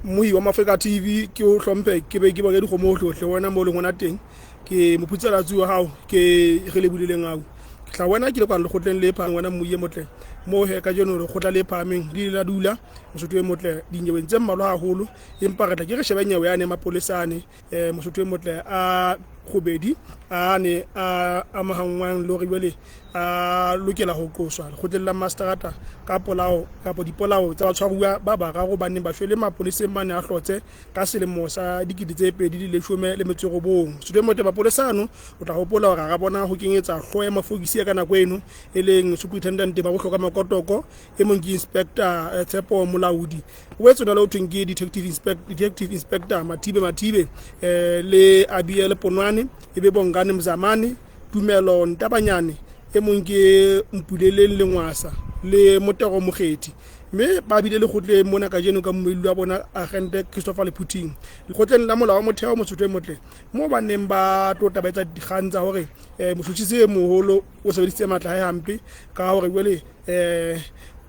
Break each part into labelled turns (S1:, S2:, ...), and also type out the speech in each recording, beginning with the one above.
S1: Mmohi wa Mafrika TV, ke o hlomphe, ke be ke boke dikgomo hohle wena mo leng hona teng. Ke moputselatsi wa hao, ke re lebuleleng au. Ke tla wena ke le kwa lekgotleng le phahameng, wena mmohi e motle. Moo he kajeno lekgotla le phahameng le ile la dula, Mosotho e motle, dinyeweng tse mmalwa haholo, empa re tla ke re shebe nyewe yane mapolesa ane, Mosotho e motle, a robedi a ne a amahangwang le hore jwale a lokela ho qoswa lekgotleng la mastrata ka polao kapa dipolao tsa batshwaruwa ba bararo ba neng ba shwele mapoleseng mane a Hlotse ka selemo sa 2019. Mosotho e motle, mapolesa ano o tla hopola hore ra bona ho kenyetsa hlooho ya mafokisi ka nako eno, e leng Superintendent Mabohloka Makotoko, e mong ke Inspector Tshepo Molaodi, o etse le ho thweng ke Detective Inspector Mathibe Mathibe, le Abiel Ponwane, e be Bongane Mzamane, Tumelo Ntabanyane, e mong ke Mpuleleng Lengwasa le Motero Mokgethi. Mme ba bile lekgotleng mona kajeno ka mmuelli wa bona, Agente Christopher Lephuthing, lekgotleng la molao wa motheo, Mosotho e motle, moo ba neng ba tlo taba etsa dikgang tsa hore motjhutjhisi e moholo o sebedisitse matla hae hampe ka hore jwale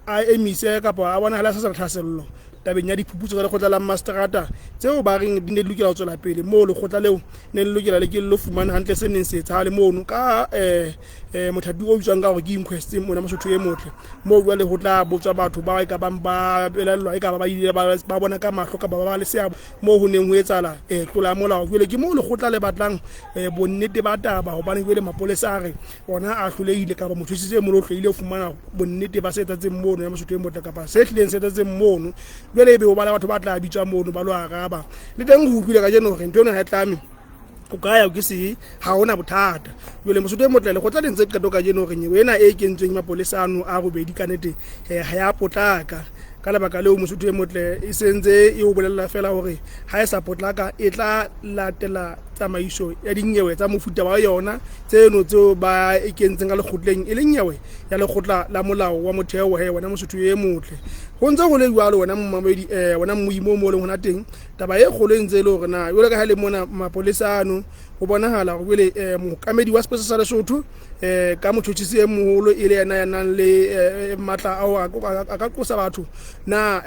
S1: a emise kapa a bonahale a sa sa thahasello tabeng ya diphuputso tsa lekgotla la mastrata tseo ba reng di ne di lokela ho tswela pele, moo lekgotla leo ne le lokela le ke lo fumana hantle se neng se etsahale mono ka mothati o bitswang ka hore ke inquest mona, Mosotho e motle, moo jwale ho tla botswa batho ba e ka bang ba belaellwa e ka ba ba ile ba bona ka mahlo kapa ba ba le seabo moo ho neng ho etsahala tlola ya molao. Jwale ke moo lekgotla le batlang bonnete ba taba, hobane jwale mapolesa a re ona a hlolehile kapa motjhutjhisi e moholo o hlolehile ho fumana bonnete ba se etsatseng mono ya Mosotho e motle kapa se hlileng se etsatseng mono. Jwale ebe ho ba le batho ba tla bitswa mono ba lo araba le teng. Ho utlwile kajeno hore ntho eno ha e tlame o ka ya ke se ha hona bothata. Jwale, Mosotho e motle, lekgotla le ntse qeto kajeno hore nyewe ena e kentsweng mapolesa ano a robedi ka nete ha ya potlaka. Ka lebaka leo, Mosotho e motle, e sentse e o bolella fela hore ha e sa potlaka e tla latela tsamaiso ya dinyewe tsa mofuta wa yona tseno tseo ba e kentseng ka lekgotleng, e leng nyewe ya lekgotla la molao wa motheo. He wena Mosotho e motle, ho ntse ho le jwalo, wena momamedi, wena mmoimo mo leng hona teng, taba e kgolo e ntse e le hore na jwalo ka ha le mona mapolesa ano ho bonahala hore jwale mookamedi wa sepolesa sa Lesotho ka motjhutjhisi e moholo e le yena ya nang le matla ao a ka qosa batho na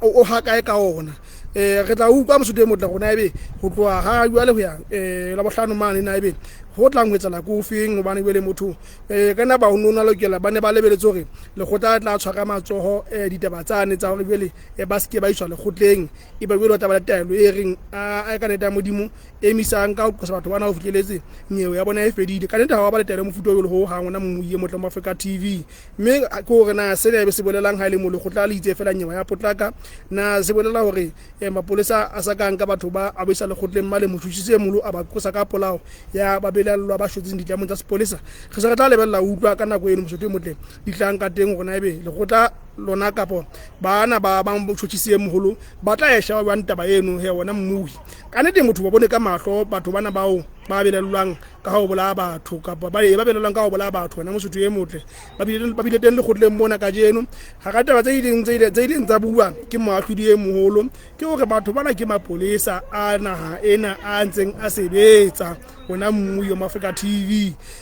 S1: o hakae ka ona. Re tla utlwa, Mosotho e motle, rona ebe ho tloha ha jwale ho ya la bohlano mane na ebe ho tlang ho etsahala ko feng, hobane jwale motho ka nna ba ho nona lokela ba ne ba lebeletse hore lekgotla le tla tshwara matsoho ditaba tsane tsa hore jwale ba se ke ba iswa lekgotleng, e ba jwale o tla ba le taelo e reng a ka nete ya Modimo emisang ka ho qosa batho bana ho fihleletse nyewe ya bona e fedile. Ka nnete ha wa ba le taelo mofuta o jwalo ho hang, ona mmohi e motle mo Afrika TV. Mme ke hore na sena ebe se bolelang ha e le mo lekgotla le itse fela nyewe ya potlaka? Na se bolela hore mapolesa a sa kang ka batho ba a ba isa lekgotleng male motjhutjhisi e moholo a ba qosa ka polao ya ba belellwa ba shwetseng ditlamong tsa sepolesa? Re se re tla lebella ho utlwa ka nako eno, Mosotho e motle, di tlang ka teng hore na ebe lekgotla lona kapo bana ba bang botjhutjhisi e moholo ba tla e sheba jwang taba eno. He wona mmohi, ka nnete motho ba bone ka mahlo batho bana bao ba belellwang ka ho bolaya batho kapa ba belellwang ka ho bolaya batho, wena Mosotho e motle, ba bile teng lekgotleng mona kajeno. Hara taba tse ileng tsa bua ke moahlodi e moholo ke hore batho bana ke mapolesa a naha ena a ntseng a sebetsa, wena mmohi wa Afrika TV.